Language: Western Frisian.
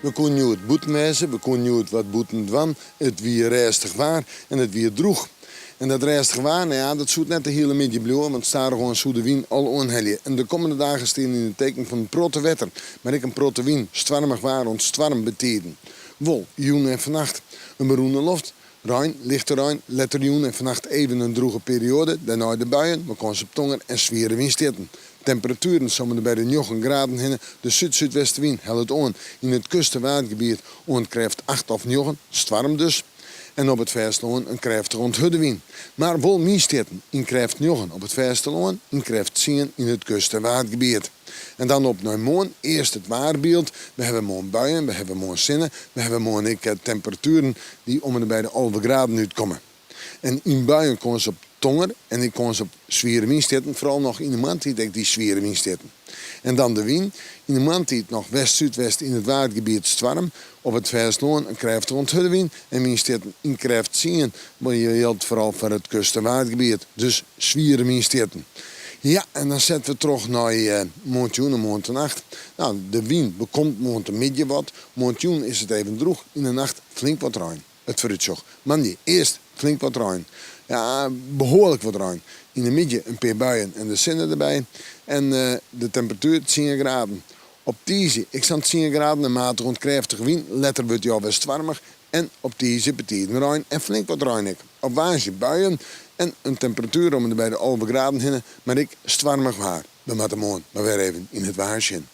We koene hjoed bûten wêze, we koene hjoed wat bûten dwaan. It wie rêstich waar en it wie drûch. En dat rêstige waar, no ja, dat soe it net de hiele middei bliuwe, want stadichoan soe de wyn al oanhelje. En de kommende dagen stean yn it teken fan in protte wetter, mar ek in protte wyn, stoarmich waar oant stoarm betiden. Wol, jûn en fannacht in berûne loft, rein, lichte rein, letter jûn en fannacht even in drûge perioade, dêrnei de buien, mei kâns op tonger en swiere wynstjitten. Temperatueren om en by de njoggen graden hinne, de súd-súdwestewyn hellet oan yn it kust- en Waadgebiet oant krêft acht of njoggen, stoarm dus. En op it fêstelân in krêftige oant hurde wyn. Mar wol wynstjitten yn krêft njoggen op it fêstelân, yn krêft tsien yn it kust- en Waadgebiet. En dan op nei moarn, earst it waarbyld. We hawwe moarn buien, we hawwe moarn sinne, we hawwe moarn ek temperatueren dy't om en by de 11 graden útkomme. En yn buien kâns op tonger en ek kâns op swiere wynstjitten, foaral noch yn de moarntiid ek dy swiere wynstjitten. En dan de wyn, yn de moarntiid noch west-súdwest yn it Waadgebiet stoarm, op it fêstelân in krêftige oant hurde wyn en wynstjitten yn krêft tsien, mar jildt foaral foar it kust- en Waadgebiet, dus swiere wynstjitten. Ja, en dan sette we troch nei moarntejûn en moarntenacht. No, de wyn bekomt moarntemiddei wat, moarntejûn is it even drûch, yn de nacht flink wat rein. It foarútsjoch, moandei earst flink wat rein. Ja, behoarlik wat rein. Yn de middei in pear buien en de sinne derby. En de temperatuer tsien graden. Op tiisdei ek sa'n tsien graden en matige oant krêftige wyn. Letter wurdt dy alwer stoarmich. En op tiisdei betiden rein en flink wat rein ek. Op woansdei buien en in temperatuer om en by de 11 graden hinne, mar ek stoarmich waar. We moatte moarn mar wer even yn it waar sjen.